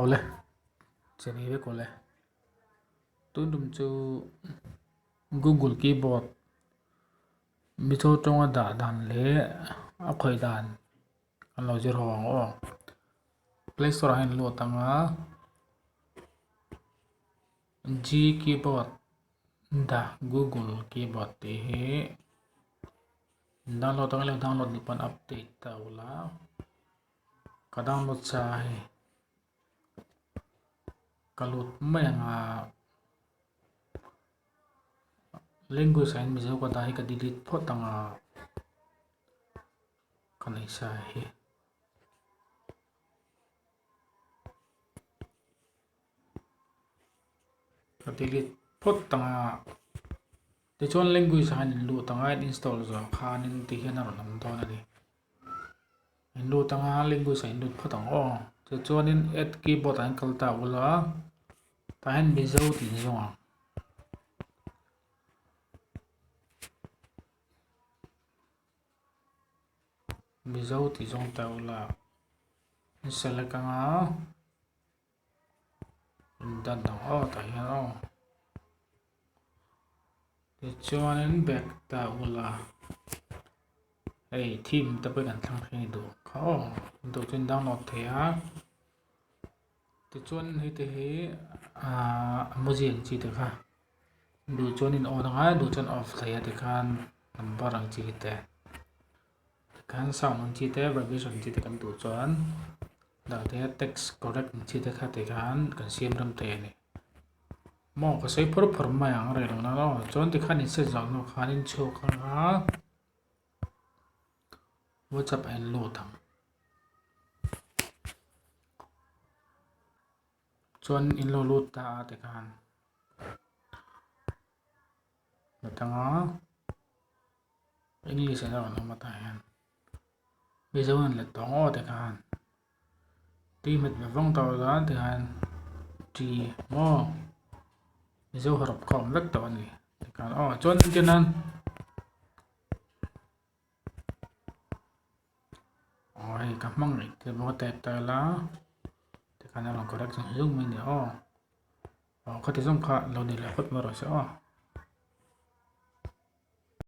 Awle cheni vek awle tun tum chu google keyboard mizo tawnga dah dan leh a khawih dan kan lo zir ho ang aw play store ah hian lut ang a g keyboard dah google keyboard tih hi download ang ilo download nih pawn update ta ula. Ka download sa hei ka lut mai ang a language ah hian mizo ka dah hi ka delete phawt ang a ka nei sa hi. Ka delete phawt ang a tichuan language ah hian in lut ang a in install zawh khanin tihian a rawn awm dawn a ni. In lut anga language ah in lut phawt ang aw tichuanin add keyboard ah hian kal ta ula tah hian mizo tih in zawng ang. Mizo tih zawng ta ula in select anga in dan ang aw tah hian aw tichuanin back ta ula hei theme te pawh kan thlang thei duh kha aw duh chu in download thei a tichuan hei te hi ahh emoji ang chi te kha duh chuan in on anga duh chuan off thei a tikhan number ang chi te tikhan sound ang chi te vibration ang chi te kan duh chuan dah thei a text correct ang chi te kha tikhan kan siam rem thei a ni maw ka sawi phur phur mai ang rei lo nan aw chuan tikhan in set zawh hnu khan in chhuak anga whatsapp ah in lut ang chuan in lo lut ta a tikhan atanga english ah erawh an awm a tah hian mizo an let tawh ang aw tikhan tui hmet ve vawng tawh chuan tikhan ṭi maw mizo hawrawp kha a awm vek tawh a ni tikhan aw chuan entir nan. Aw hei ka hmang rih te bawk a type ta ila tikhan a rawn correct zung zung mai a ni aw aw khati zawng kha lo ni leh phawt mai rawh se aw.